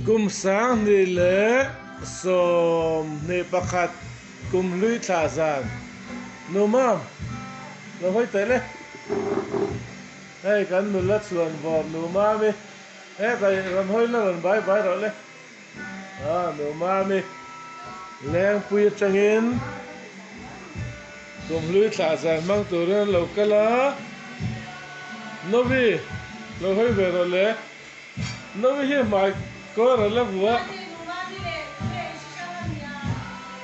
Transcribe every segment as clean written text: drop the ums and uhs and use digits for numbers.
Kum 2021 kum hlui thla zan Numam lo hawi teh le. Hei kan nula chhuan vawr Numami hetah rawn hawi la rawn bai bai rawh le. A Numami Lengpui atangin kum hlui thla zan hmang turin an lo kal a. Novi lo hawi ve rawh le. Novi hi hmai kawr a la vuah.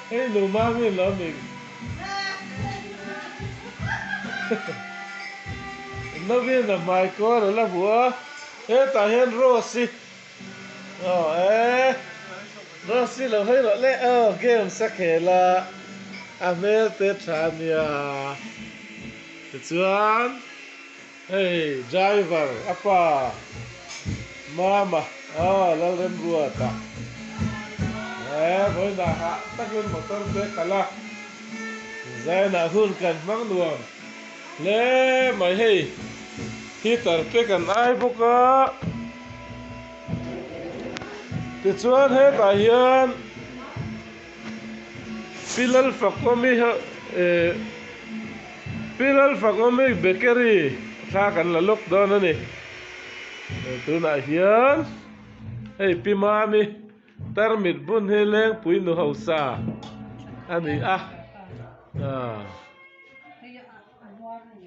Hei Numami lo mi. Novi na hmai kawr a la vuah a. Hetah hian Rose i aw e Rose i lo hawi rawh le aw games a khel a a hmel te tha ania tichuan Hei driver a pa Mama aw Lalremruata he vawiinah hah takin motor te kal a zainah hun kan hmang nuam hle mai hei heater te kan ai bawk a tichuan hetah hian Pi Lalfakawmi eh Pi Lalfakawmi bakery thla kan la lawk dawn a ni. Tunah hian hei Pi Mami tarmit bun hi Lengpui nu hausa a ni a.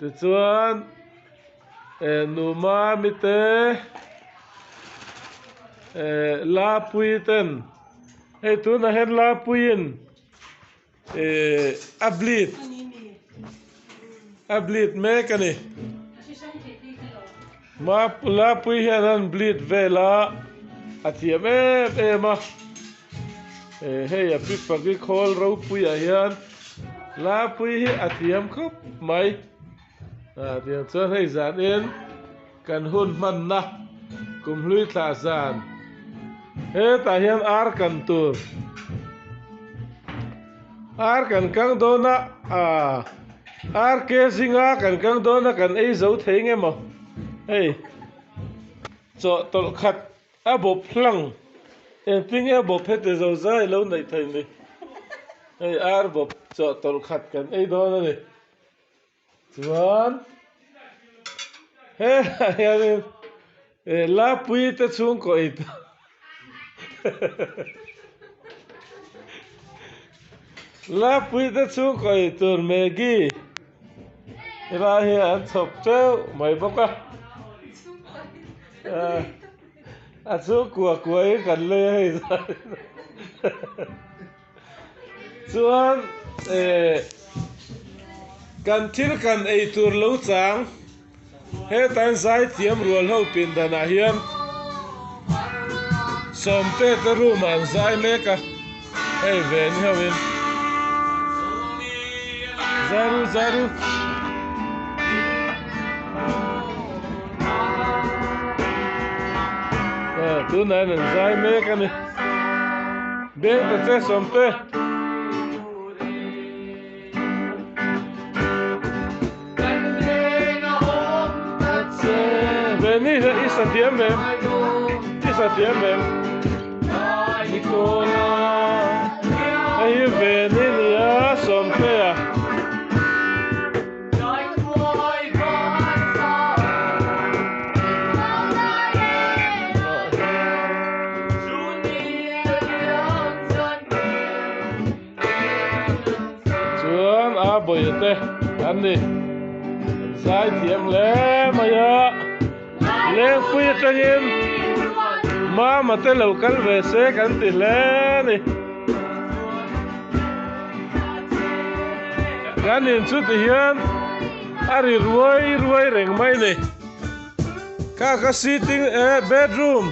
Tichuan eh nu Mami te eh Lapui ten Hei tunah hian Lapuiin eh a bleed a bleed mek a ni. Lapui hian an bleed vel a, a thiam em em a. Eh hei a pi paki khawl ropuiah hian Lapui hi a thiam khawp mai. Ah tiang chuan hei zanin kan hun hmanna kumhlui thlah zan hetah hian ar kan tur ar kan kang dawn a ah ar ke zinga kan kang dawn a kan ei zo thei nge maw hei chawh tawlh khat a bawp hlang engtin nge bawp heti zo zai lo neih thei ni hei ar bawp chawh tawlh khat kan ei dawn a ni. Chuan helaiah hianin eh Lapui te chhungkaw ei tur Lapui te chhungkaw ei tur Maggie helai hi an chhawp teuh mai bawk a a chhungkua kuain kan lei a hei Chuan eh kan thil kan ei tur lo chang hetain zaithiam rual ho pindanah hian Sawmte te room ah an zai mek a hei ve ni ho in zai ru zai ru. Tunah hian an zai mek a ni. Beng ta che Sawmte. Veni i sa thiam em? I sa thiam em? Nicola Hei hi Veni nia Sawmtea. Chuan a bawih te an ni an zai thiam hle mai a lengpui atangin mama te lo kal ve se kan ti hle a ni. Kan in chu ti hian a ri ruai ruai reng mai ni. Kha kha sitting eh bedroom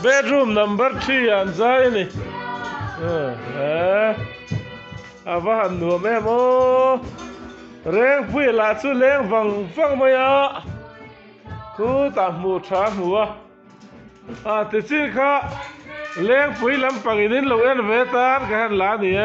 bedroom number three ah an zai a ni. Eh a va han nuam em aw. Rengpui lah chu leng vang vang mai a. Khutah hmuh tha a hmu a. A ti chin kha Lengpui lampang in in lo en ve tan ka han la a ni e.